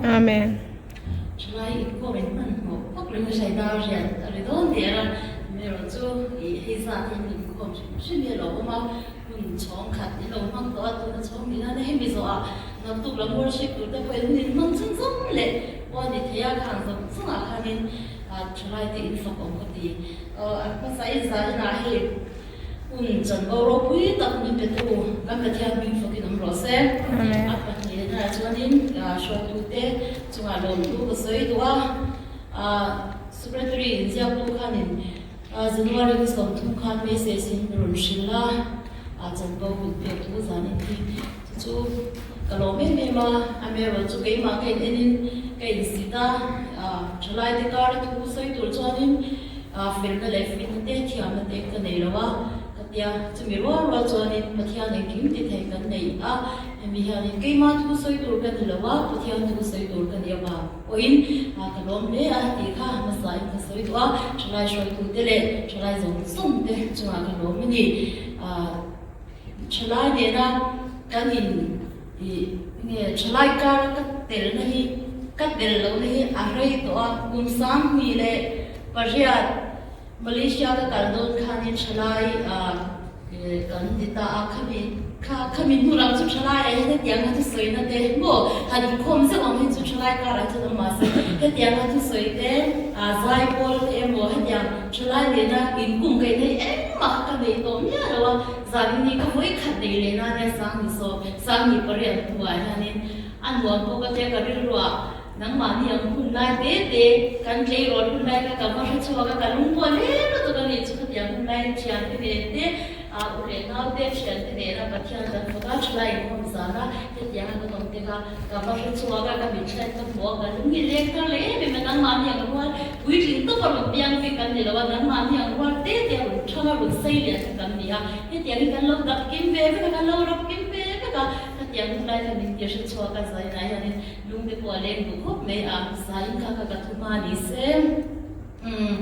Amen. Hun chanvo ropui tak min petu kan Pathian hming fakin awm rawh se. A pahnihna ah chuanin hruaitute chungah lawmtu ka sawi duh a, Secretary inziaktu khanin January ni 30 khan message in rawn hrilh a, chanvo min pek thu zanin hi chu chu ka lawm em em a, amaherawhchu keimah ka in enin ka insit a, thalaite kara thu sawi tur chuanin Felna leh finna te, thiamna te ka nei lo a, ka tia. Chumi rual rual chuanin Pathian engkim ti thei kan nei a, hemi hianin keimah thu sawi tur ka ni lo a, Pathian thu sawi tur ka ni avang pawhin ka lawm hle a tih kha hmasain ka sawi duh a, thalai hruaitute leh thalai zawng zawng te chungah ka lawm a ni. Thalai nena kan in nge thalai kara ka telna hi ka tel lohna hi a rei tawh a, kum 28 Malaysia ka kal dawn khanin thalai kan ti ta a, khami kha khami hnu lam chu thalai ah hian hetiang a thusawina te maw han inkhawm zeuh ang hi chu thalai karah chuan awm mahse hetiang a thusawi te zai pawl te emaw hetiang thalai nena inkum kaih na hi engmah ka nei tawh miah lo a. Zalini ka vawi khat nei leh na nia 10,000, 18,000 hnuah hianin a nuam pawh ka tia ka rilruah nangmahni ang hun lai te te kan tleirawl hun lai kha ka va hre chhuak a, ka lung pawh hle lutuk a nih chu khatiang hun laiin thiante nen te u leh nau te thiante nena Pathian kan fak a, thalai inkhawm zan a hetiang a kan awm te kha ka va hre chhuak a, ka mitthla in ka hmu a, ka lung hi leng thar leh em em a, nangmahni ang rual Puitling tawp a rawn piang ve kan ni lo a, nangmahni ang rual te te a rawn thang a rawn sei lian kha kan ni a, hetiang hi kan lo dap kim ve vek a, kan lo rap kim ve vek a, khatiang hun lai kha min ti hre chhuak a, zainah hianin lung te pawh a leng duh khawp mai a, zain kha kha ka thu hma ni se. Umm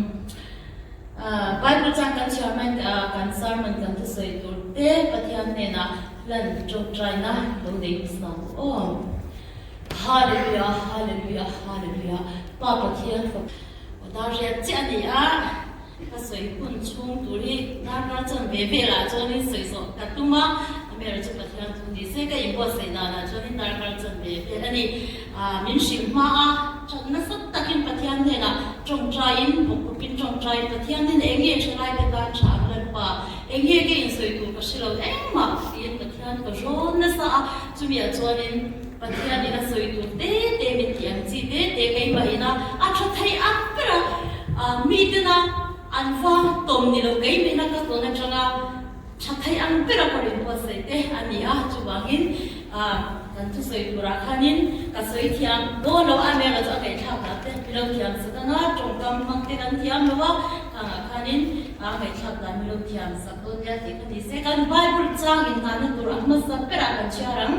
Bible chang kan chhiar mai kan sermon kan thusawi tur te Pathian hnenah hlan tawngtaina lo nei hmasa ang aw. Hallelujah Hallelujah Hallelujah Pa Pathian fak dar riat chiah a ni a, ka sawi hun chhung tur hi darkar chuan ve velah chuanin sawi zawh ka tum a, Amera chu Pathian thu ni se ka inbuatsaih danah chuanin darkar chuan ve vel a ni. Min hrilh hma a, that nasa takin Pathian hnenah tawngtaiin bawkkawpin tawngtaiin Pathian hnenah eng nge thalaite tan tha ang Lalpa, eng nge ka insawi tur ka hre lo engmah tiin Pathian ka rawn nasa a, Chumiah chuanin Pathianin a sawi tur te te min tih ang chi te te keimah ina a tha thei ang ber a, mitena an va tawm ni lo keimah ina ka tawn atanga tha thei ang ber a ka rawn buatsaih te a ni a, chuvangin kan thusawi turah khanin ka sawi thiam dawn lo a, Mera chu a ngaihthlak dan te mi lo thiam sak anga tawngkam hmang te kan thiam lo a, khangah khanin a ngaihthlak dan mi lo thiam sak. Dawn nia tih kha ni se, kan Bible chang inngahna tur a hmasa berah kan chhiar ang.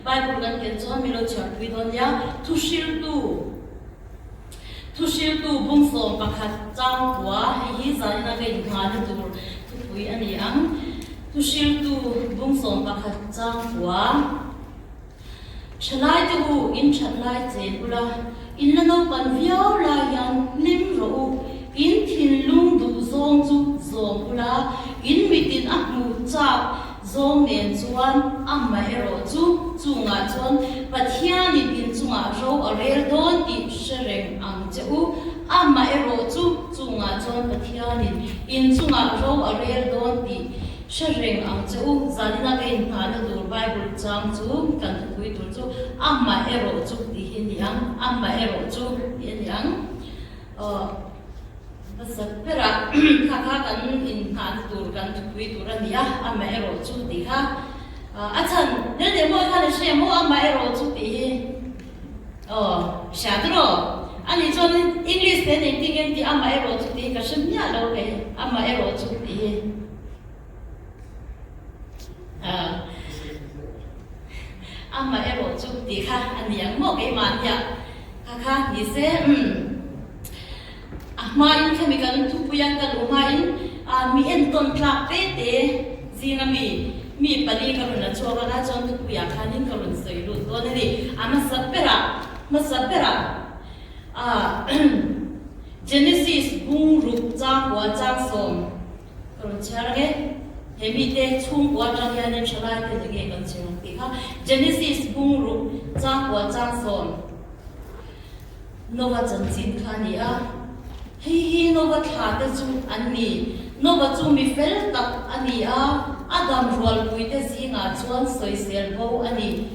Bible kan ken chuan mi lo chhiarpui dawn nia, Thuhriltu, Thuhriltu bung 11 chang kua, hei hi zanina ka inngahna tur thupui a ni ang. Thuhriltu bung 11 chang kua. Thalaite u, in that lai chen ula, in la naupan viau lai hian hlim rawh u, in thinlung duh zawng chu zawm ula, in mitin a hmuh chak zawng nen chuan amaherawh chu chungah chuan Pathianin in chungah ro a rel dawn tih hre reng ang che u, amaherawh chu chungah chuan Pathianin in chungah ro a rel dawn tih Hre reng ang che u, zanina ka inhnahna tur Bible chang chu kan thupui tur chu Amah erawh chu tih hi a ni ang, Amah erawh chu tih a ni ang. Aw, hmasa berah kha kha kan inhnahna tur kan thupui tur a ni a, Amah erawh chu tih kha. A chhan, Lel mawi khan i hre maw Amah erawh chu tih hi? Aw, hria tur aw. Ani chuan English te nei ting en tih amah erawh chu tih hi ka hre miah lo kei, amah erawh chu tih hi. Amah erawh chu tih kha a ni ang maw keimahnia kha kha ni se. Umm, a hmain khami kan thupui a ka luh hmain mi entawn tlak te te zinga mi. Mi pali ka rawn la chhuak a, lai chuan thupuiah khanin ka rawn sawi lut dawn a ni. A hmasa berah, hmasa berah ah Genesis bung ruk changkua changsawm ka rawn chhiar ang e. He mite chhungkua atang hianin thalai te ni nge kan chhiar ang tih kha Genesis bung ruk changkua changsawm. Nova chanchin kha a ni a, hei hi Nova thla te chu an ni. Nova chu mi fel tak a ni a, a dam rualpuite zingah chuan sawisel bo a ni.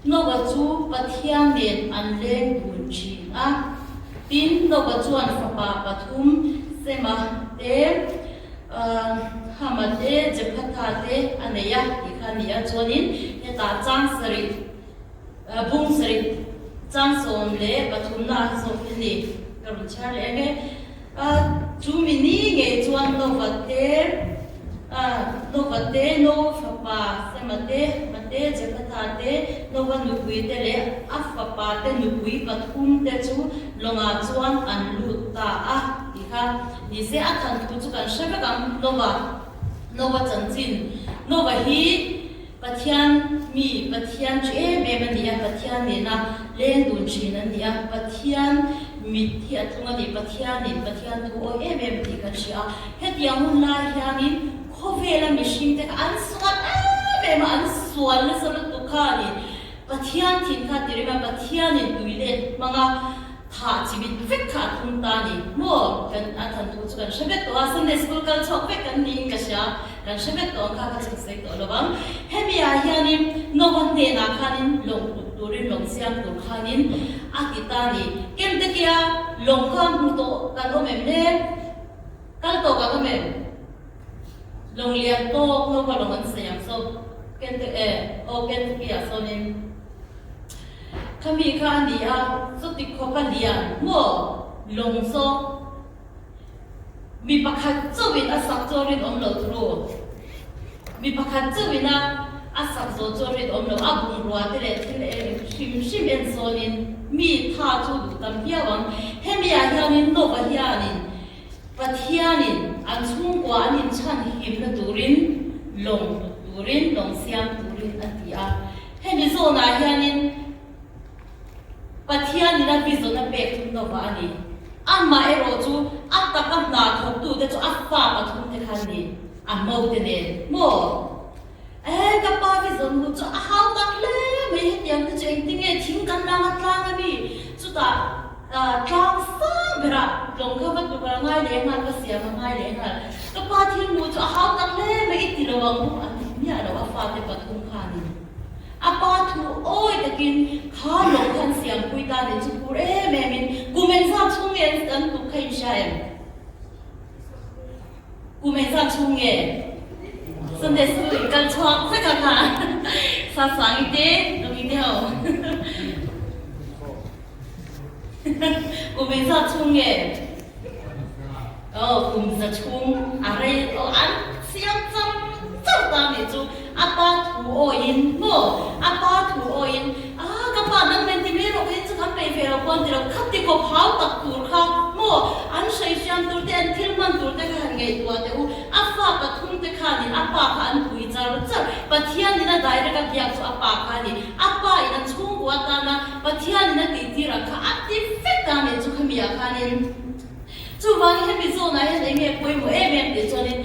Nova chu Pathian nen an leng dun thin a. Tin, Nova chuan fapa pathum, Sema te, Hama te, Jephatha te a nei a tih kha a ni a. Chuanin hetah chang sarih Bung sarih 13 na a zawk hi a ni. Ka rawn chhiar leh ang e. Chu mi ni ngei chuan Nova te, Nova te, Noa fapa Sema te, Hama te, Jephatha te, Nova nupui te leh a fapa te nupui pathum te chu lawngah chuan an lut ta a tih kha ni se. A thanthu chu kan hre vek ang. Nova, Nova chanchin, Nova hi Pathian mi, Pathian chi em em a ni a, Pathian nena leng dun thin an ni a, Pathian mit hi a tlung a ni, Pathianin Pathian thu awi em em tih kan hria a. Hetiang hun lai hianin khawvela mihringte kha an sual em em a, an sual nasa lutuk kha a ni. Pathian thin kha ti reng a, Pathianin tui let hmang a, Thah chi bit vek kha a thum ta a ni maw? Kan a than thu chu kan hre vek tawh a, Sunday school kal chhuak vek kan niin ka hria, kan hre vek tawh ang kha ka chhuk sawi tawh lo ang. Hemi ah hianin Nova hnenah khanin lawng tuk turin lawng siam tur khanin a ti ta a ni. Kem te kia lawng kha hmu tawh kan awm em le? Kal tawh kan awm em? Lawng lian tawk Nova lawng an sawi ang saw kem te e aw kem te kia sawnin. Khami kha a ni a, chuti khawp a lian maw lawng saw mi pakhat chauhin a sak chu a rinawm lo thuru. Mi pakhat chauhin a a sak zawh chu a rinawm lo, a bungrua te leh thil eng hrim hrim en sawnin mi tha chu duh tam viau ang. Hemi ah hianin Nova hianin Pathianin an chhungkua an inchhan himna turin lawng tuk turin lawng siam turin a ti a. Hemi zawnah hianin Pathianin a vision a pek thung lova a ni. Amah erawh chu a taka hna thawktute chu a fa pathumte kha an ni, a mote nen maw? E, ka pa vision hu chu a hau tak hle mai, hetiang te chu engtinge thing kan langa tlang a mi? Chutah tlang sang berah tlawng kha va tuk a ngai leh nghal, va siam a ngai leh nghal. Ka pa thil hmuh chu a hau tak hle mai, i ti lo ang u, an ti miah lo, a fate pathum khanin. A pa thu awi takin kha lawng kha an siampui ta nih chu phur em em in kum engzat chhung nge an tuk kha in hria em? Kum engzat chhung nge? Sunday school in kal chhuak vek a kha Sasangi te Lawmi te ho Kum engzat chhung nge? Aw kum za chhung a rei aw an siam char char ta nih chu a pa thu awiin maw a pa thu awiin a ka pa nang men ti mai rawh kha in chu kan peih ve lo pawh an ti lo kha ti khawp hau tak tur kha maw an hreihriam tur te an thil hman tur te kha han ngaihtuah teh u a fa pathum te khanin a pa kha an pui char char Pathianin a direct a biak chu a pa kha a ni a pa in a chhungkua atana Pathianin a tih tir ang kha a ti vek ta nih chu khami ah khanin. Chuvangin hemi zawnah hian eng nge pawimawh em em tih chuanin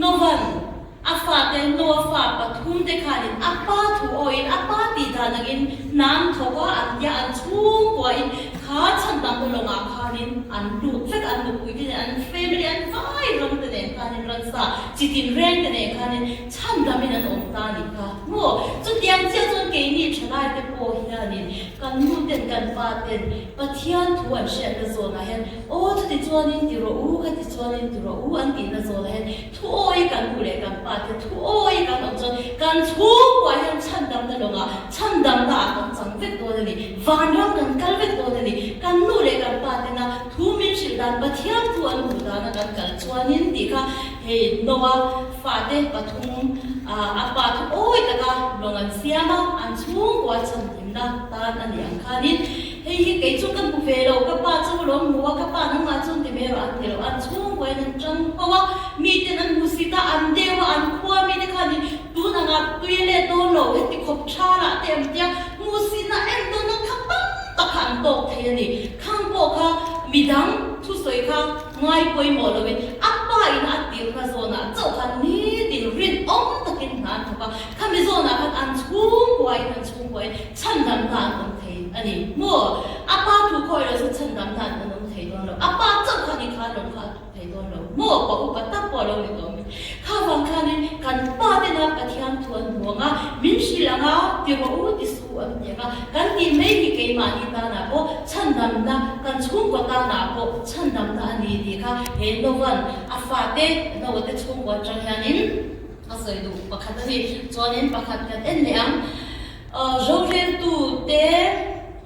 Novan a fate Noa fa pathumte khanin a pa thu awiin a pa tih dan angin hnam thawk a an tia an chhungkuain kha chhan dang lawngah khanin an lut vek a an nupui te nen an family an vai ram te nen khanin ransa chitin reng te nen khanin chhan damin an awm ta a nih kha maw chutiang chiah chuan keini thalaite pawh hianin Kan nu ten kan pa ten Pathian thu an hriatna zawnah hian aw chuti chuanin ti rawh u, khati chuanin ti rawh u an tihna zawnah hian thu awi kan nu leh kan pa te thu awi kan awm chuan kan chhungkuah hian chhandamna lawngah chhandamna ah kan chang vek dawn a ni, vanram kan kal vek dawn a ni. Kan nu leh kan pa tena thu min hrilh dan Pathian thu an hmuh dana kan kal chuanin tih kha hei Noa fate pathum a pa thu awi taka lawng an siam a, an chhungkua chhan. Himna tan a nih ang khanin hei hi kei chu ka hmu ve lo, ka pa chu ka lo hmu a, ka pa nangmah chu an ti mai erawh an ti lo, an chhungkuain an tang ho a, miten an hmu sit a, an deu a, an khua mite khanin tun angah. hlui let dawn lo, heti khawp tha lah te an tia, hmuhsihna entawnna kha tam tak kha an tawk thei a ni. Khang pawh kha midang thusawi kha ngai pawimawh loin a pa in a tirhna zawnah chauh khan nitin rinawm takin hna an thawk a, khami zawnah khan an chhungkuain an chhungkuain chhandamna an awm thei a ni. Maw? A pa thu khawi lo chu chhandamna an awm thei dawn lo. A pa chauh kha ni kha lawm kha a thawk thei dawn lo. Maw? Pa upa tak pawh a lo ni tawh mai. Kha vang khanin kan pa tena Pathian thu an hmu ang a, min hrilh ang a, ti rawh u ti suh an ti ang a, kan tih mai hi keimahni tanah pawh chhandamna, kan chhungkaw tanah pawh chhandamna a ni tih kha he Nova'n a fate, Noa te chhungkaw atang hianin a sawi duh pakhat a ni. Chuanin pakhat kan en leh ang, Roreltute,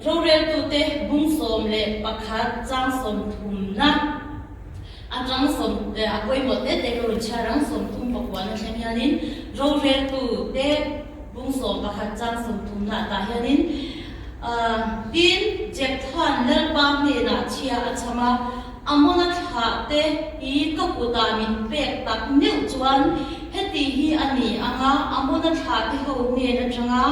Roreltute bung 11 chang sawmthumna. A chang sawm a pawimawh te te ka rawn chhiar ang, 30 pakuan a thleng hianin roreltu te bung 11 chang 30 na tah hianin tin Jepthan Lalpa hnenah chhia a cham a, Amona thlah te hi ka kutah min pek tak meuh chuan heti hi a ni ang a, Amona thlah te ho hnen atanga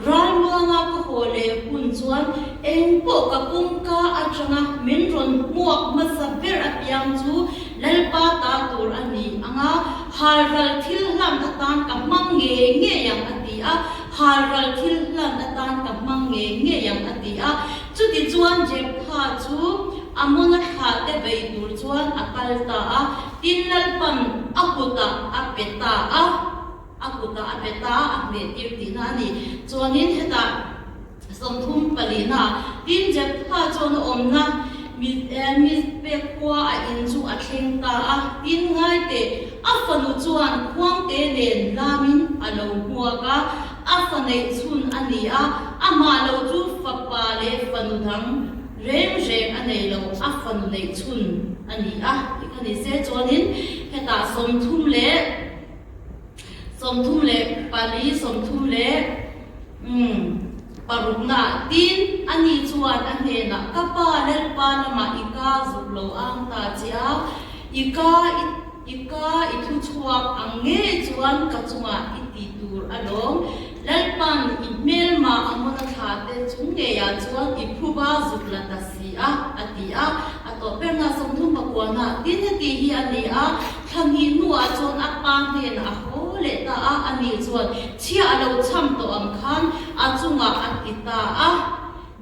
ralmuanga ka haw leh hun chuan Engpawh ka kawngka atanga min rawn hmuak hmasa ber apiang chu Lalpa ta tur a ni ang a, halral thil hlan atan ka hmang ngei ngei ang a ti a, halral thil hlan atan ka hmang ngei ngei ang a ti a. Chutichuan Jeptha chu Amona thlahte bei tur chuan a kal ta a, tin Lalpan a kutah a pe ta a. A kutah a pe ta a, a hmehtir tihna a ni. Chuanin hetah 30 palina tin Jeptha chuan a awmna Mizpeh khua a in chu a thleng ta a. Tin ngai teh, a fanu chuan khuangte nen lamin a lo hmuak a, a fa neih chhun a ni a, amah lo chu fapa leh fanu dang reng reng a nei lo, a fanu neih chhun a ni a tih kha ni se. Chuanin hetah 30 leh. 34, 30 umm parukna tin ani chuan a hnenah ka pa Lalpa lamah i ka zuk lo ang ta che a, i ka i ka i thu chhuak ang ngei chuan ka chungah i ti tur alawm, Lalpan i hmelma a hmuna thla te chung ngeiah chuan i phuba zuk la ta si a, a ti a, a tawh berna 39 tin heti hi a ni a. Thla hnih hnuah chuan a pa hnenah a haw leh ta a, ani chuan chhia a lo cham tawh ang khan a chungah a ti ta a,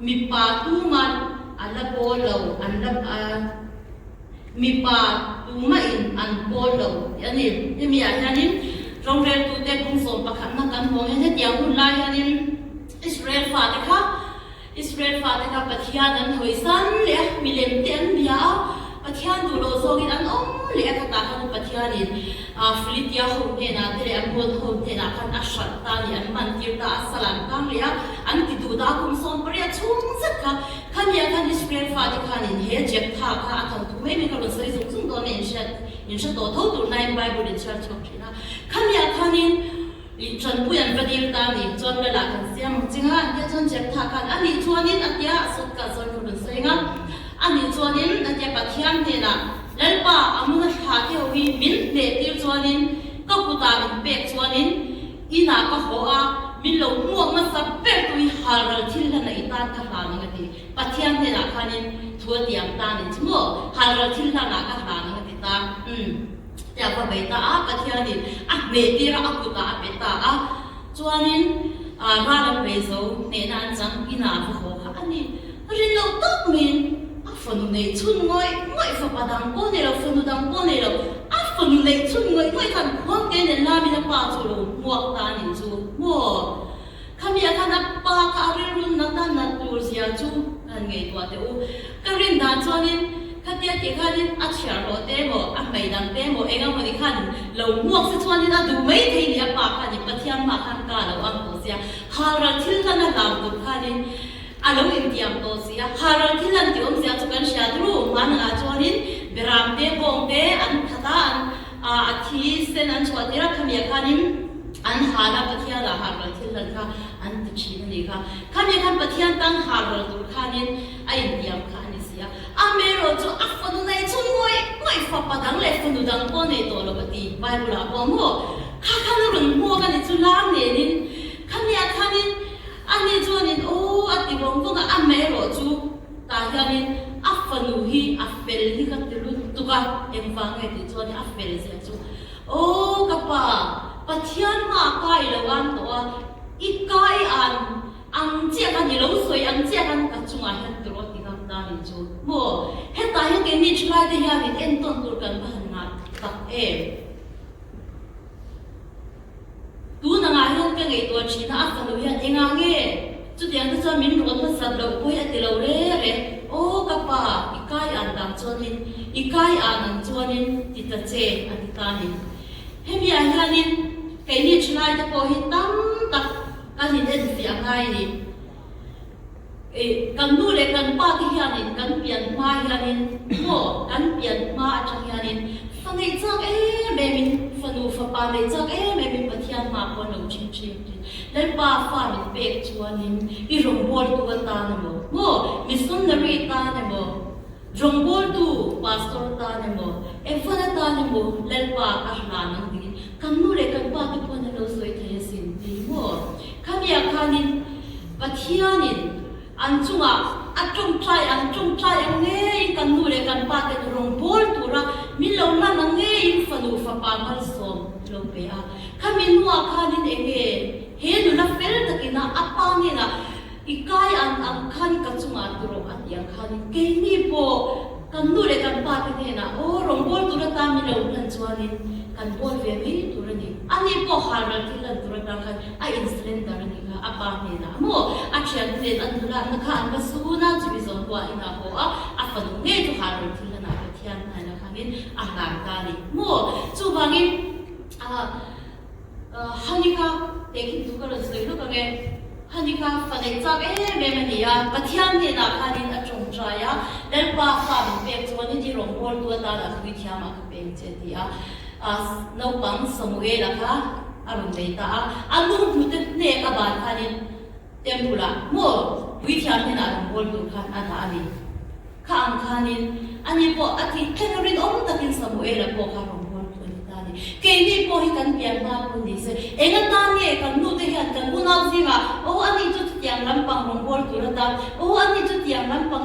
mipa tuman a la pawl lo, an la mipa tumahin an pawl lo tih a ni. Hemi ah hianin roreltute bung 11 na kan hmuh ang hian hetiang hun lai hianin Israel fate kha Israel fate kha Pathian an hawi san leh a, milem te an bia a, Pathian duh loh zawngin an awm leh a, khatah khan Pathianin Philitia ho hnenah te leh Ammon ho hnenah khan a hralh ta a ni, an man tir ta a, sal an tang leh a, an ti duh ta a, kum 80 chhung zet kha khamiah khan Israel fate khanin he Jeptha kha a than thu mai mai kha rawn sawi zung zung dawn a, in hriat in hre tawh tho tur nain Bible in chhiar chhuak thin a, khamiah khanin. I tanpui an va dil ta ni chuan Lala kan siam ang ching a, an tia chuan Jeptha khan a nih chuanin a tia a sut kah zawn ka rawn sawi ang a, a nih chuanin a tia Pathian hnenah Lalpa a hmun a thla te ho hi min hneh tir chuanin ka kutah min pek chuanin inah ka haw a, min lo hmuak hmasa ber tu hi halral thil hlan a i tan ka hlan ang a ti. Pathian hnenah khanin thu a tiam ta nih chu maw halral thil hlanah ka hlan ang a ti ta. Umm. Te a va bei ta a, Pathianin a hneh tir a, a kutah a pe ta a. Chuanin ral an bei zo, hnehna an chang, inah a va haw kha a ni. Rin loh tak maiin a fanu neih chhun ngawih ngawih, fapa dang pawh nei lo, fanu dang pawh nei lo, a fanu neih chhun ngawih ngawih khan khuangte nen lamin a pa chu a lo hmuak ta a nih chu maw? Khamiah khan a pa kha a rilru nat a nat tur zia chu ka han ngaihtuah teh u. Ka rin dan chuanin khatia tih khanin a chhiar hlawh te emaw, a hmei dang te emaw eng emaw ni khan lo hmuak se chuanin a duh mai thei ni a pa khanin Pathian hmah khan ka lo ang tawh sia. Halral thil hlan a hlau tur khanin a lo intiam tawh sia. Halral thil hlan tih awmzia chu kan hria turu. Hmanah chuanin beram te, bawng te an that a, an a thi sen an chhuah tir a, khamiah khanin an hal a, Pathian ah halral thil hlan kha an ti thin a ni kha. Khamiah khan Pathian tan halral tur khanin a intiam kha a ni si a. Amaherawh chu a fanu nei chu ngawih ngawih fapa dang leh fanu dang pawh nei tawh lo a ti Bible ah pawh maw? Kha khan a rawn hmuak a ni chu lam nenin khamiah khanin ani chuanin aw a ti vawng vawng a, amaherawh chu tah hianin a fanu hi a fel hi ka ti lutuk a, engvang nge tih chuan a fel zia chu aw ka pa Pathian hmaah ka i lo an tawh a, i ka i an Ang chiah khan i lo sawi ang chiah khan ka chungah hian tiraw ti ngam ta ni chu maw? Hetah hian keini thalaite hianin entawn tur kan va han ngah tak em? Tun angah hian ka ngaihtuah thin a, a fanu hian engah nge chutiang te chuan min rawn hmasat loh pawh hi a ti lo re re. Aw ka pa, i kai an dang chuanin, i kai an ang chuanin ti ta che a ti ta ni. Hemi ah hianin keini thalaite pawh hi tam tak Kan in enfiah ngai ni. Ih, kan nu leh kan pa te hianin kan pian hma hianin maw, kan pian hma atang hianin fa neih chak em em in, fanu fapa neih chak em em in Pathian hma pawh an lo chim thin thin. Lalpa fa min pek chuanin i rawngbawltu atan emaw, maw, missionary tan emaw, Rawngbawltu Pastor tan emaw, Evan atan emaw Lalpa ka hlan ang tiin kan nu leh kan pa te pawhin an lo sawi thei asin tih maw? Khamiah khanin Pathianin an chungah a tawngtai ang tawngtai ang ngeiin kan nu leh kan pa ten rawngbâwl tura min lo hlan ang ngeiin fanu fapa malsawm lo pe a. Khami hnuah khanin eng nge he nula fel takina a pa hnenah I kai an ang khan ka chungah ti rawh a ti ang khan keini pawh kan nu leh kan pa te hnenah aw rawngbâwl tur atan min lo hlan chuanin kan bawl ve mai tur a ni. Ani pawh halral thil lan tur atang khan a in surrender a nih kha a pa hnenah maw a thiante nen an nulatna kha an va sun a chumi zawng pawh a inah haw a a fanu ngei chu halral thil lanah Pathian hnenah khanin a hlan ta a ni maw. Chuvangin ah. Hanika tehkhin thu ka rawn sawi hlawk ang e. Hanika fa neih chak em em a ni a, Pathian hnenah khanin a tawngtai a, Lalpa fa min pek chuanin i rawngbawltu atana thui thiamah ka peng che a ti a. Naupang Samuela kha a rawn nei ta a, a nu hnute hnek a ban khanin Temple-ah maw puithiam hnenah rawngbawltu khan a dah a ni. Kha ang khanin ani pawh a tih thleng a rinawm takin Samuela pawh kha rawngbawltu a ni ta a ni. Keini pawh hi kan pian hma pawh ni se, eng atan nge kan nute hian kan unau zingah aw ani chu chutiang lampang rawngbawltu tur atan, aw ani chutiang lampang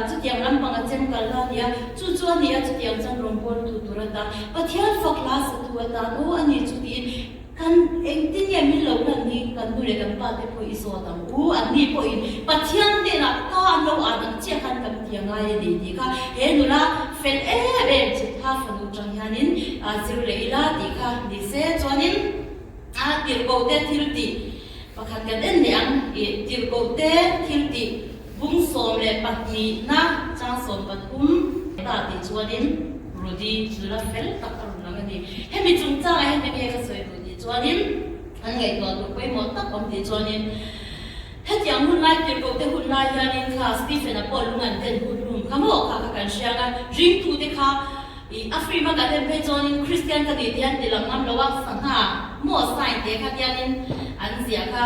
chutiang lampang a chem kal la nia, chu chu a nia chutiang chuan rawngbawltu tur atan, Pathian fak hla satu atan, aw ani chu tiin Kan engtin nge min lo lan hi kan nu leh kan pa te pawh i zawt ang u, an ni pawhin Pathian hnenah ka an lo an ang chiah khan kan ti a ngai a ni tih kha he nula fel em em Chitha fanu tang hianin zir leh ila tih kha ni se chuanin a tirhkoh te thil tih pakhat kan en leh ang i tirhkoh te thil tih bung 12 na chang 13 ta tih chuanin Rudy nula fel tak a rawn lang a ni. Hemi chungchangah hian enge ka sawi duh tih chuanin an ngaihtuah tur pawimawh tak awm tih chuanin hetiang hun lai tirhkoh te hun lai hianin kha Stephen-a pawh lung an den hun rum kha maw kha kha kan hriang a, ringtute kha ih a film a kan en phei chuanin Kristian ka ni tih an ti lang ngam lo a, sangha maw sign te kha tianin an ziah kha.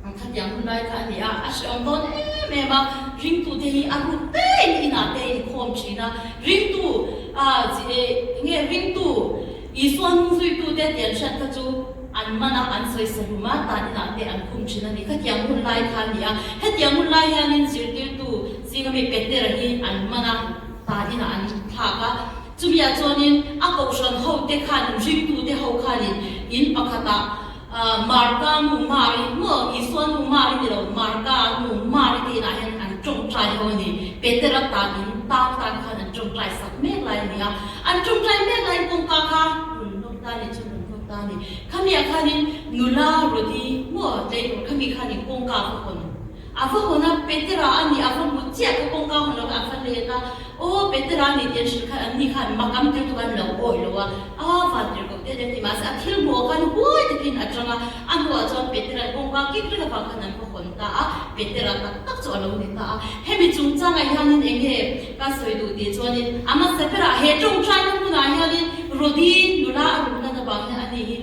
Ang khatiang hun lai kha a ni a, a hrehawm dawn em em a, ringtute hi a ruk tein inah te a inkhawm thin a, ringtu nge ringtu Isua hnungzuitute tih an hriat kha chu an man a, an sawi sahlum a, tan inah te an khum thin a ni. Khatiang hun lai kha a ni a, hetiang hun lai hianin zirtirtu zinga mi Petera hi an man a, tan inah an thlak a, chumiah chuanin a kohhran hote khanin ringtute ho khanin in pakhatah Marka nu Mari, maw Isua nu Mari ni lo, Marka nu Mari te inah hian an tawngtai ho a ni. Petera tan in tang tan khan an tawngtai sak mek lai a ni a. An tawngtai mek laiin kawngka kha rawn hlawk ta a ni, chu rawn hlawk ta a ni. Khamiah khanin nula Rodi, maw tleirawl khami khanin kawngka a va hawn. A va hawn a, Petera a ni, a va hmu chiah kha kawngka hawn lo kha a va let a, Aw, Petera a ni tih an hrilh khan anni khan mak am tir tuk an lo awih lo a, a van tir ko te an ti mahse a thil hmuh ah khan huai takin a tang a, a hnuah chuan Petera'n kawngka kik reng avang khan an va hawn ta a, Petera tak tak chu a lo ni ta a. Hemi chungchangah hianin eng nge ka sawi duh tih chuanin a hmasa berah he tawngtaina hmunah hianin Rodi nula a rukna avang hian ani hi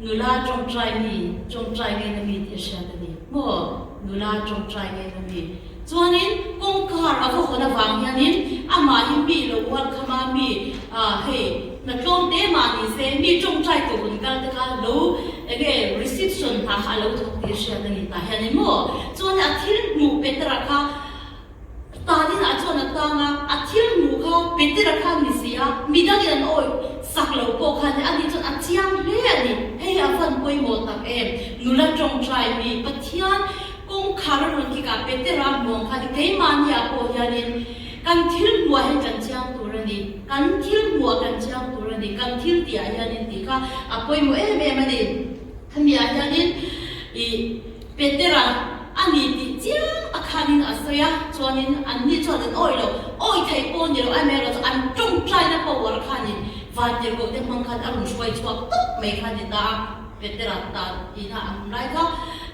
nula tawngtai mi, tawngtai ngei na mi tih a hriat a ni maw? Nula tawngtai ngei na mi. Chuanin kawngkhar a va hawn avang hianin amah hi mi lo ual kham a, mi hei. Hna tlawm te mah ni se, mi tawngtai tur rawn kal te kha lo enge reception hna kha a lo thawk tih a hriat a ni tah hian in maw? Chuan a thil hmuh Petera kha tanin ah chuan a tang a, a thil hmuh kha Petera kha ni si a, midangin an awih sak lo pawh kha ni, ani chuan a chiang hle a ni. Hei a van pawimawh tak em? Nula tawngtai mi Pathian kawngkhar a rawn kik ah Petera hmuh ang kha ni, keimahni ah pawh hianin Kan thil hmuah hian kan chiang tur a ni. Kan thil hmuah kan chiang tur a ni. Kan thil tihah hianin tih kha a pawimawh em em a ni. Khamiah hianin ih Petera a ni tih chiang tak khanin a sawi a, chuanin anni chuan an awih lo. Awih theih pawh ni lo, amaherawhchu an tawngtaina power khanin vantirhkoh te hmang khan a rawn hruai chhuak tawp mai kha a ni ta a. Petera tan ina a hmu lai kha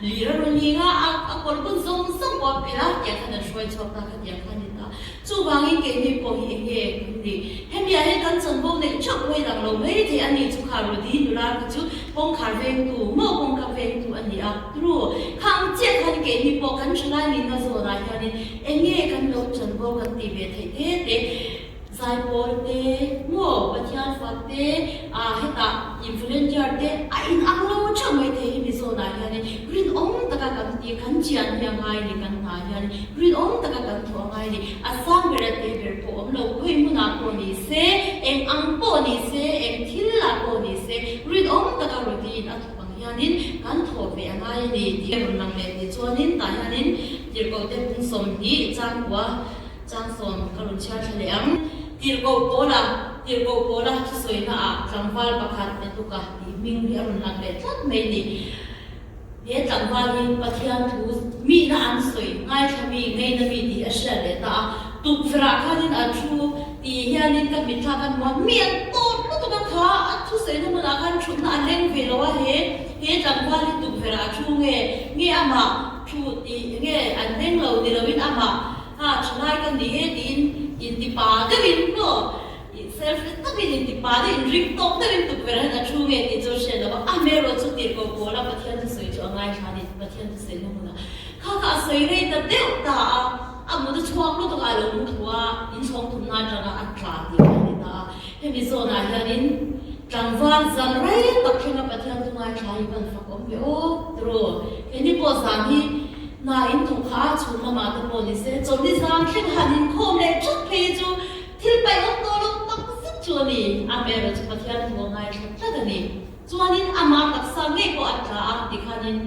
lir a rawn ning a, a kawr bun zawng zawng pawh a phelh a, tiang khan an hruai chhuak ta kha tiang kha a ni ta. Chuvangin keini pawh hi eng nge kan nih? Hemiah hian kan chanvo neih theuh mai dang lo mai thei a ni chu kha Rudi nula kha chu kawngkhar vengtu maw kawngka vengtu a ni a, tru kha ang chiah khan keini pawh kan thalai nihna zawnah hianin eng nge kan lo chanvo kan tih ve theih te te. Zaipawl te, maw Pathian fak te, ah hetah in volunteer te a in ang lo theuh mai thei hi Mizonaah hianin rinawm taka kan ti, kan chian hi a ngai ni kan hna hian rinawm taka kan thawh a ngai ni. A sang ber a te ber pawh awm lo, khawi hmunah pawh ni se, eng ang pawh ni se, eng thil lah pawh ni se, rinawm taka routine a thawk ang hianin kan thawh ve a ngai a ni tih a rawn lang leh tih chuanin tah hianin tirhkohte bung 20 changkua Changsawn ka rawn chhiar thla leh ang. Tirhkoh Pawla, Tirhkoh Pawla thusawi naah tlangval pakhat Etuka tih hming hi a rawn lang leh tlat mai ni. He tlangval hi Pathian thu mihna an sawi ngaithla mi, ngaina mi tih a hriat leh ta a. Tukverhah khanin a thu tih hianin ka mitthla khan hmu a, mi an tawt lutuk a kha a thusawina hmunah khan thutna a leng ve lo a, he he tlangval hi tukverhah a thu nge, nge amah thu tih nge an leng lo ni loin amah Ha, thalai ka ni e tiin intipa deuhin maw selfie takin intipa deuh inring tawk deuhin tukverh hian a thu nge tih chu a hriat lo va, a hmelraw chu tirhkoh pawl a Pathian thusawi chu a ngaithla a ni, Pathian thusawi na hmunah kha kha a sawi rei ta deuh ta a, a mut a chhuak lutuk a, a lo mu thu a, inchhawng thumna atanga a tla tih kha a ni ta a, hemi zawnah hianin tlangval zan rei tak thlenga Pathian thu ngaithla hi van fak awm ve aw tiraw, keini pawh zan hi Hna in thawk kha chhun lamah te pawh ni se, chawlhni zan thleng han inkhawm leh thap phei hi chu thil paih awm tawh lo tak zet chu a ni. A hmelraw chu Pathian thu a ngaithla tlat a ni. Chuanin ama taksa ngei pawh a tla a tikhanin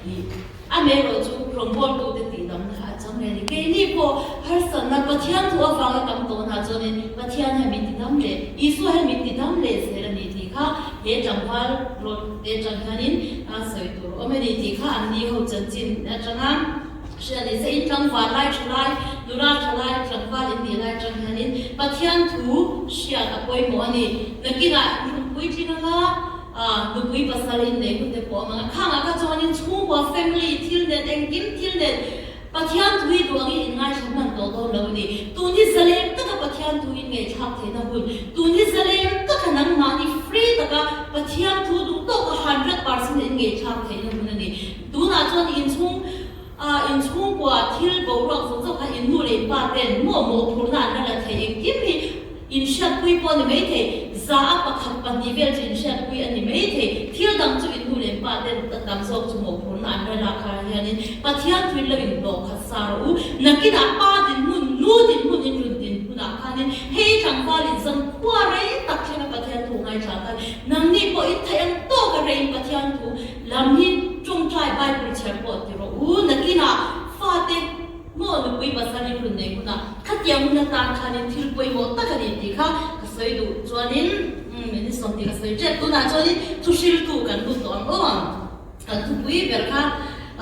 ih a hmelraw chu rawngbawltute tihdamna kha a chang leh a ni. Keini pawh harsatna Pathian thu avanga tam tawh hna chuanin Pathian hian min tidam leh, Isua hian min tidam leh zel a ni tih kha he tlangval rawt te atang hianin a sawi tur awm a ni tih kha an ni ho chanchin atanga hria ni se in tlangval lai tha lai, nula tha lai, tlangval in nih lai atang hianin Pathian thu hriat a pawimawh a ni. Nakinah nupui tling anga nupui pasal in nei hun te pawh awm ang a, khangah kha chuanin chhungkua family thil nen engkim thil nen Pathian thu hi duh angin in ngaithla hman tawh dawn lo a ni. Tun hi zalem taka Pathian thu in ngaihthlak theihna hun, tun hi zalem taka nangmahni free taka Pathian thu duh tawka 100% in ngaihthlak theihna hun a ni. Tunah chuan inchhung ah inchhungkua thil boruak zawk zawk kha in nu leh in pa ten maw mawhphurhna an la la thei engkim hi Inhriatpui pawh a ni maithei, za a pakhat pahnih vel chu inhriatpui a ni maithei. Thil dang chu in nu leh pa ten tam zawk chu mawhphurhna an la lak kha hianin Pathian thuin lo inhlawh khat sa rawh u. Nakinah pa dinhmun, nu dinhmun in run dinhmunah khanin hei tlangval in zam khua rei tak thlenga Pathian thu ngaithla khan nangni pawh in theih ang tawka reiin Pathian thu lam hi tawngtai Bible chhiar pawh ti rawh u. Nakinah fate Maw nupui pasal in rawn nei hunah khatiang hun atan khanin thil pawimawh tak a ni tih kha ka sawi duh chuanin umm min sawm tih ka sawi tep tunah chuanin thuhriltu kan lut tawh ang aw ang kan thupui ber kha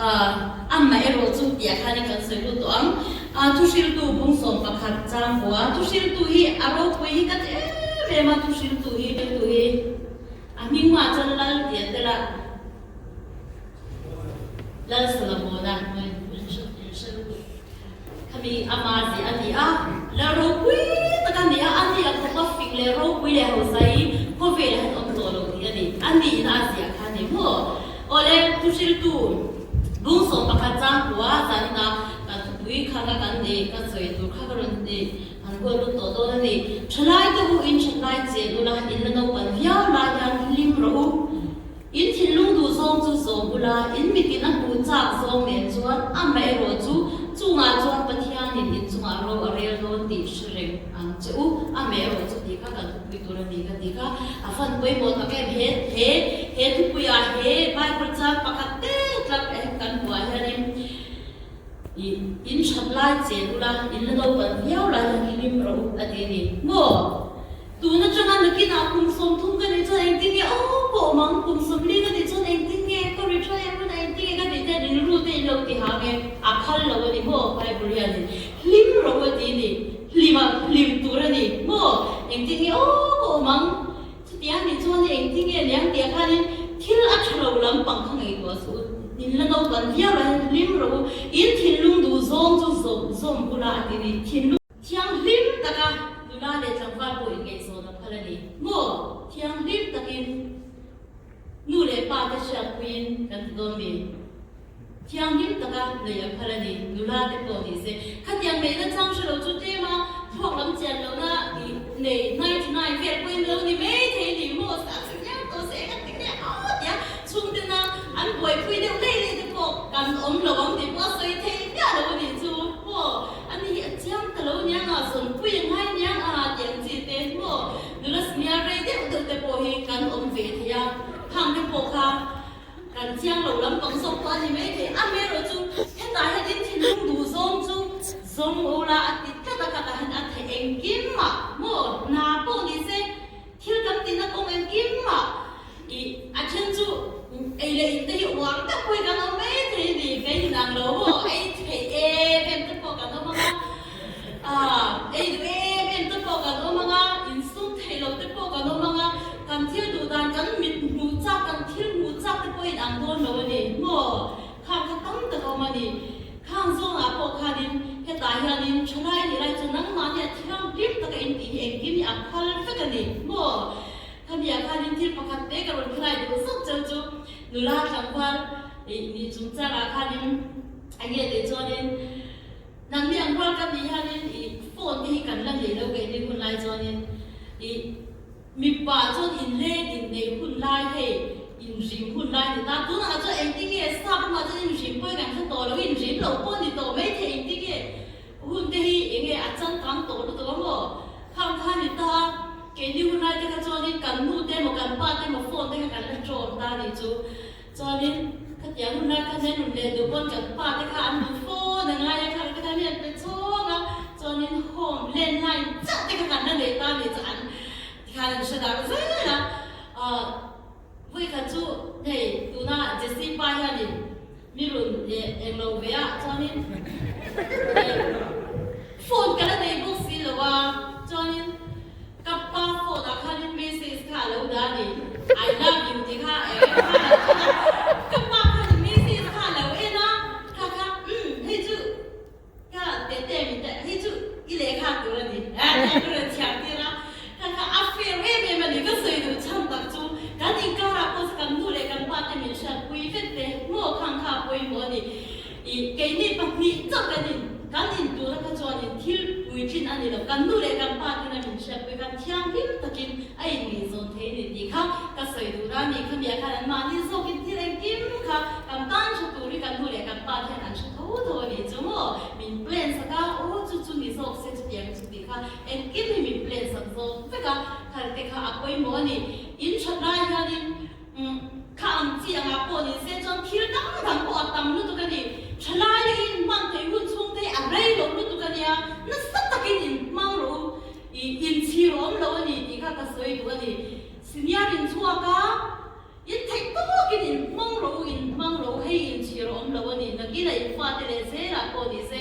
ah amah erawh chu tih ah khanin kan sawi lut tawh ang ah thuhriltu bung 11 chang bua thuhriltu hi a ropui hi ka ti em em a thuhriltu hi hi a hming hmaah chuan lal tih a tel a. Lalsalamawna Khami ama zia a ni a, la ropui tak a ni a, a ni a khawp a fing leh ropui leh hausa hi khawvel ah hian awm tawh lo tih a ni, a niin a ziah kha a ni maw? Awle, thuhriltu bung 11 changkua zanin a kan thupui. thupui kha ka kan nih ka sawi tur kha ka rawn nih an huat lut tawh dawn a ni. Thalai te u in thatlai chen ula in la naupan viau lai hian hlim rawh u. In thinlung duh zawng chu zawm ula, in mitin a hmuh chak zawng nen chuan amaherawh chu chungah chuan Pathianin in chungah ro a rel dawn tih hre reng ang che u. Amaherawh chu tih kha kan thupui tur a ni ka ti kha a fan pawimawh tak em? He he he thupuiah he Bible chang pakhat te tlak kan hmuh ah hianin i in that lai chen ula, in la naupan viau lai hian hlim rawh u a ti a ni maw? Tun atanga nakinah kum 30 ka nih chuan engtin nge aw pawh awm ang, kum 40 ka nih chuan engtin nge ka retire hunah engtin nge ka tih te rilru te in lo ti hang e, a phal lo a ni maw Bible hianin hlim rawh a ti a ni, hlim a hlim tur a ni maw, engtin nge aw pawh awm ang, chutia nih chuan engtin nge niang tih ah khanin thil a tha lo lampang kha ngaihtuah suh u, in la naupan viau lah hian hlim rawh u, in thinlung duh zawng chu zawm zawm bulah a ti a ni, thinlung. Thianghlim taka nula leh tlangval pawh inngaihzawn a phal a ni maw? Thianghlim takin nu leh pa te hriatpuiin kan ti dawn mi? Thianghlim taka neih a phal a ni, nula te pawh ni se. Khatiang neihna chang hre lo chu tlem a, thluak lam chian lohna i nei hnai tha hnai vel pawhin lo ni mai thei ni maw? Sang si viau tawh se ka ti nge aw tia chhungtena an buaipui deuh lei lei te pawh kan awm lo ang tih pawh a sawi thei miah lo a nih chu maw? A ni hi a chiang ta lo niang a, zawnpui a ngai niang a tih ang chi te maw nula senior rei deuh deuh te pawh hi kan awm ve thei a, khang te pawh kha kan chiang lo lampang zawk pawh a ni mai thei. Amaherawh chu hetah hian in thinlung duh zawng chu zawng ula a ti tlat a, khatah hian a theih engkim mah maw hna pawh ni se thil kan tihna kawng engkim mah ih a then chu ei leh in te hi uar tak pawhin kan awm mai thei a ni, kei in ang lo maw ei theih em em te pawh kan awm ang a, ah ei duh em em te pawh kan awm ang a, insum theih loh te pawh kan awm ang a, kan thil duh dan kan mit hmuh chak kan thil hmuh chak te pawhin ang dawn lo a ni maw khang kha tam tak a awm a ni. Khang zawngah pawh khanin hetah hianin thalai nih lai chu nangmahni a thianghlim taka in tih hi engkim hi a phal vek a ni maw? Khamiah khanin thil pakhat te ka rawn khilai duh zawk cheu chu nula tlangval ih nih chungchangah khanin eng nge tih chuanin nangni ang rual kan nih hianin ih phone te hi kan la nei lo keini hun lai chuanin ih Mipa chuan inleng inneih hun lai hei inrim hun lai ni ta. Tunah chuan engtin nge sap ramah chuan inrim pawh hi kan hre tawh lo, inrim lo pawh ni tawh mai thei engtin nge hun te hi eng nge a changkang tawh lutuk a maw? Khang kha ni ta, keini hun lai te kha chuanin kan nu te emaw kan pa te emaw phone te kha kan la ṭawm ta nih chu. Chuanin khatiang hun lai khan hian rawn leh duh pawn kan pa te kha an duh phone a ngai a, khang te khan hian pe chhawng a, chuanin home landline chauh te kha kan la nei ta nih chu an tikhan an hre darh zel a. Ahh vawikhat chu hei tuna Jessie pa hianin mi rawn leh englo ve a, chuanin phone ka la nei bawk si lo a, chuanin Ka pa phone ah khanin message kha a lo dah a ni, I love you tih kha eng emaw kha a lo thawn a, ka pa khanin message kha a lo en a, kha kha umm hei chu ka tete min teh hei chu i lehkha tur a ni eh tih ka rawn chhiar tir a, kha kha a fair em em a ni, ka sawi duh chhan tak chu kan inkar ah pawh kan nu leh kan pa te min hriatpui vek te maw khang kha a pawimawh a ni. I keini pahnih chauh kan in kan in tur a kha chuanin thil puitlin a ni lo. Kan nu leh kan pa ten a min hriatpui khan thianghlim takin a in ngaihzawn thei a ni tih kha ka sawi duh a ni. Khamiah khan an mahni zawkin thil engkim kha kan tan tha tur hi kan nu leh kan pa te hian an hre tho tho a ni chu maw? Min plan sak a, aw chu chu ni zawk se chutiang chu tih kha engkim hi min plan sak zawk vek a, kharte kha a pawimawh a ni. In that lai hianin Umm, kha ang chi angah pawh ni se chuan thil dang dang pawh a tam lutuk a ni. Thalai hi in hman theih hun chhung te hi a rei lo lutuk a nia, nasa takin in hmang rawh u, i inchhir awm lo a ni tih kha ka sawi duh a ni. Senior in chhuak a, in theih tawkin in hmang rawh u, in hmang rawh u, hei inchhir awm lo a ni, nakin a in fate leh zelah pawh ni se.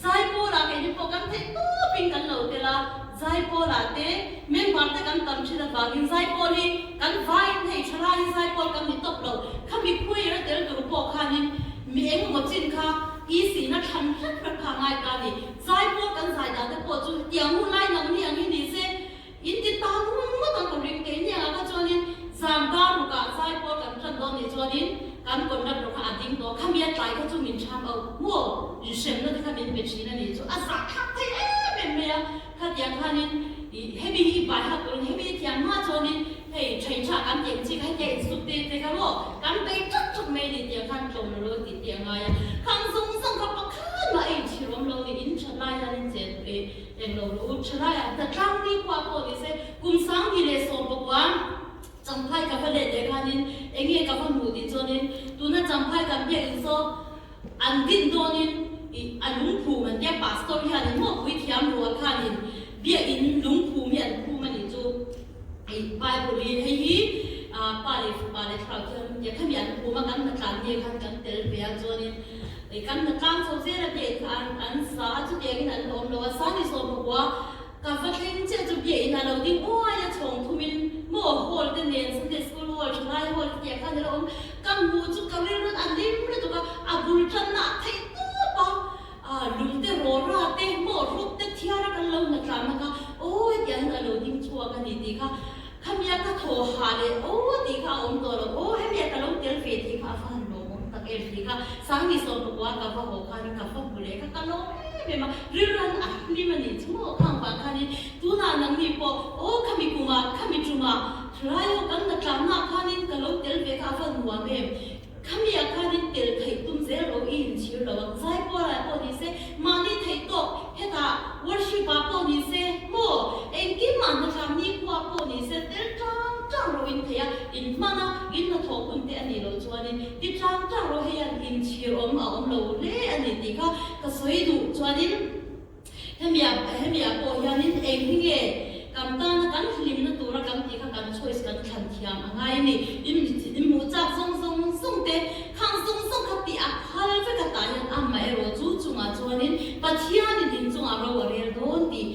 Zaipawlah keini pawh kan theih tawpin kan lo tel a, Zaipawlah te member te kan tam thin avangin Zaipawl hi kan vaiin hei thalai hi Zaipawl kan ni tawp lo. Khami khuir a tel tur pawh khanin mi engemaw chin kha i sihna thlan hlek hlek kha a ngai ta a ni. Zaipawl kan zai dan te pawh chu tiang hun lai nang ni ang hi ni se in ti ta ngun ngawt ang ka ring keini angah kha chuanin zan dar rukah Zaipawl kan tan dawn nih chuanin kan conductor kha a ding tawh. Khami a tlai kha chu min chhang auh maw? inhremna te kha min pe thin a nih chu a zahthlak thei em em mai a, khatiang khanin ih hemi hi bai hak turin hemi hi thiam hma chuanin hei thain tha kan tih ang chi kha hetia insuk te te kha maw kan bei tlat tlat mai a ni tiang khan tlawm lo lo tih te a ngai a, khang zawng zawng kha pakhat mah a inchhir awm lo ni in that lai hian in chen ih eng lo rawh u tha laiah hnatlang ni khua pawh ni se kum 2019 Champhai ka va let leh khanin eng nge ka va hmuh tih chuanin tuna Champhai kan biak in saw an din dawnin ih a lungphum an tia pastor hianin maw puithiam rual khanin biak in lungphum hi an phum a nih chu ih Bible hi hei hi ah pa leh fapa leh thlarau thianghlim tia khami an phum a kan hnatlan nge khan kan tel ve a chuanin ih kan hnatlang chho zel a biak in kha an an sa a chutiangin an la awm lo a sani sawmpakua Ka va thleng chiah chu biak in a lo ding uai a chhawng thum in maw hall te nen Sunday school hall thalai hall te tiah khan a lo awm. Ka hmuh chu ka rilru a hlim lutuk a, a bul tanna a theih tawp a, ah lung te rawra te maw rawt te thiar a kan lo hna tlanna kha aw hetiang hian a lo ding chhuak a ni tih kha khamia ka thaw hah leh aw tih kha a awm tawh lo, aw hemia ka lo tel ve tih kha a va han lawmawm tak em tih kha Sangni 11 ka va haw khanin ka va hmu leh kha ka lawm em em a, rilru a hlim a nih chu maw khang vang khanin tunah nangni pawh aw khami kumah khami tumah thalai aw kan la tlanna khanin ka lo tel ve kha a va nuam em. Khamiah khanin tel theih tum zel ro i inchhir lo ang. Zaipualah pawh ni se, mahni theih tawk hetah worship-ah pawh ni se, maw engkim ah hnathlam nikhua pawh ni se tel tang tang ro in theih a, in hman a, in hnathawh hun te a nih loh chuanin ti tang tang ro hei hian inchhir awm a awm lo hle a ni tih kha ka sawi duh chuanin Hemiah hemiah pawh hianin eng hi nge kan tana kan hlimna tura kan tih kha kan choice kan thlan thiam a ngai a ni. In in hmuh chak zawng zawng zawng te khang zawng zawng kha tih a phal vek a tah hian amaherawh chu chungah chuanin Pathianin in chungah ro a rel dawn tih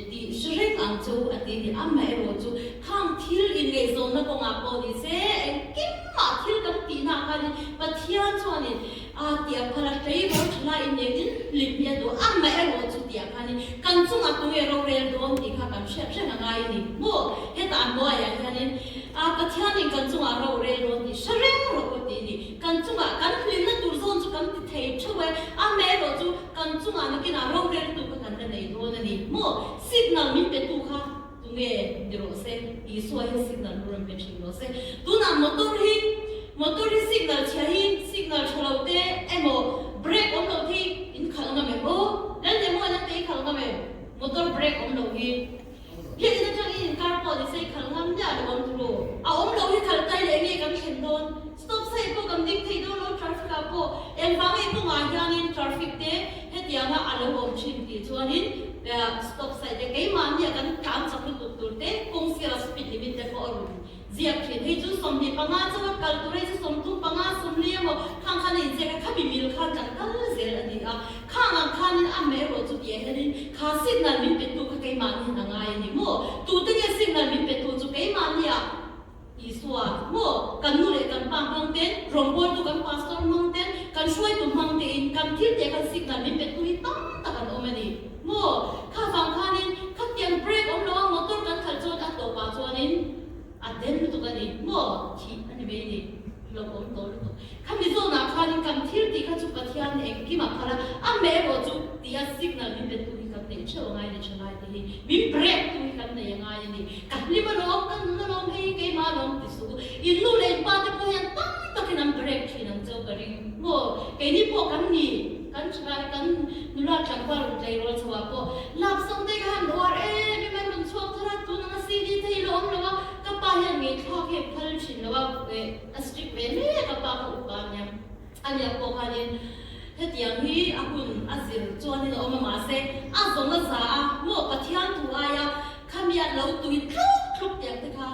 tih hre reng ang chu a ti a ni. Amaherawh chu khang thil inngaihzawnna kawngah pawh ni se engkim mah thil kan tihnaah khanin Pathian chuanin A ti a phal a, tlei ro tha lai in eng in hlim hi a duh a, amah erawh chu tih ah khanin kan chungah tunge rorel dawn tih kha kan hriat reng a ngai a ni maw? Hetah a hnuaiah hianin a Pathianin kan chungah rorel dawn tih hre reng rawh u tih a ni. Kan chungah kan hlimna tur zawn chu kan ti thei theuh e, amah erawh chu kan chungah nakinah rorel tu kha kan la nei dawn a ni maw? Signal min pe tu kha tunge ni rawh se? Isua hi signal lu rawn pe thin rawh se. Tunah motor hi motor hi signal chhia hi signal tha lo te emaw brake awm loh hi in khalh ngam em aw? Lal emaw lan te i khalh ngam em? Motor brake awm loh hi biak in atang in inkar pawh ni se i khalh ngam miah lo ang turu. A awm loh hi khalh tai leh nge kan thlen dawn? Stop sign pawh kan ding thei dawn lo traffic ah pawh engvang nge kawngah hianin traffic te hetianga a lo awm thin tih chuanin stop sign te keimahnia kan tlan chak lutuk tur te kawng sira speed limit te pawh a rawn ziak thin. Hei chu 25 chauha kal tur hei chu 35 40 emaw khang khan a inziak a khami mil khan kan kal zel a ni a khang ang khanin a hmeirawh chu tih ah hianin kha signal min petu kha keimahni hian a ngai a ni maw tute nge signal min petu chu keimahnia Isua, maw, kan nu leh kan pa hmang ten, rawngbawltu kan pastor hmang ten, kan hruaitu hmang tein kan thil teh kan signal min pettu hi tam tak an awm a ni. Maw, kha vang khanin khatiang brake awm lo a motor kan khalh chuan a tawpah chuanin a den lutuk a ni. Maw, thih a ni mai a ni. Hlawk awm tawh lutuk. Khami zawnah khanin kan thil tih kha chu Pathian engkim a phal a, a meh erawh chu tia signal min pettu hi kan neih theuh a ngai a ni thalai te hi. Min break tu hi kan nei a ngai a ni. Ka hlim alawm, ka nun alawm, hei keimah alawm ti suh u. In nu leh in pa te pawh hian tam takin an break thin ang cheu ka ring. Maw, keini pawh kan ni, kan thalai, kan nula tlangval rawn tleirawl chho ah pawh lap sawng te kha han uar em em a, rawn chhuak thar a, tun anga CD te hi la awm lo a, ka pa hian ngeihthlak hi a phal thin lo a, a strict ve hle a, ka pa kha upa a nia. A liak pawh khanin hetiang hi a hun a zir chuanin a awm a, mahse a zawng a za a, maw Pathian thu aia khamia lo tui thluk thluk tiang te kha,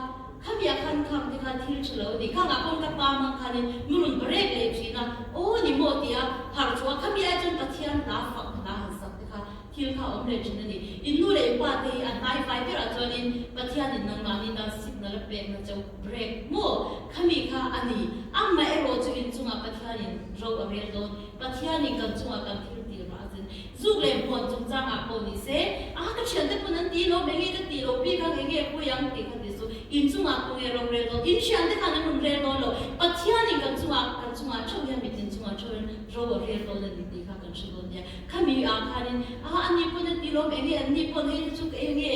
khamia khan khang te kha thil tha lo a ni. Khangah pawn ka pa hmang khanin nu rawn break leh thin a, aw ni maw tia harh chhuah a, khamia ai chuan Pathian hla fak hla han sak te kha thil kha a awm leh thin a ni. In nu leh in pa te hi a hnai fai berah chuanin Pathianin nangmahni tan signal a pekna cheu break maw? Khami kha a ni. Amah erawh chu in chungah Pathianin ro a rel dawn. Pathianin kan chungah kan thil tih rah a zin. Zuk leh hmuan chungchangah pawh ni se, a ka thiante pawn an ti lo, enge ka tih loh bik ang, enge pui ang tih kha ti chu in chungah tunge ro rel dawn? In thiante khan an rawn rel dawn lo. Pathianin kan chungah, kan chungah theuh hian mitin chungah theuh hian. Ro a rel dawn a ni tih kha kan hre dawn nia. Khami ah khanin a ani pawn a ti lawm enge anni pawn hei te chu ka eng nge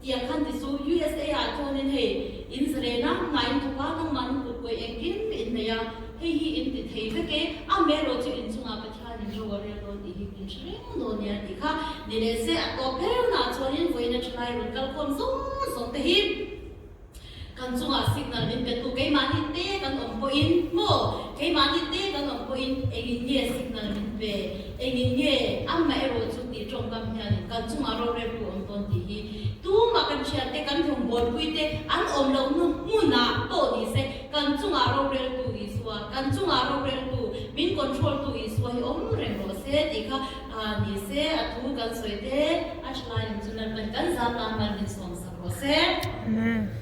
tiang khan ti chu USA ah chuanin hei in zalen a hna in thawk a nangmahni kut kawi engkim in nei a hei hi in ti thei vek e amaherawh chu inchungah Pathianin ro a rel dawn tih hi kan hre reng dawn nia tih kha ni leh se a tawp ber chuanin vawiin a thalai rawn kalkhawm zawng zawng te hi Kan chungah signal min pe tu keimahni te kan awm pawhin maw? Keimahni te kan awm pawhin engin nge signal min pe? Engin nge amaherawh chu tih tawngkam hianin kan chungah roreltu awm dawn tih hi tumah kan thiante kan rawngbawlpui te an awm loh hnu hmunah pawh ni se kan chungah roreltu Isua, kan chungah roreltu min control tu Isua hi awm reng rawh se tih kha ni se a thu kan sawi te a thalai lam chu Lalpan kan zat tan mal min sawm sak. Rawh se. Amen.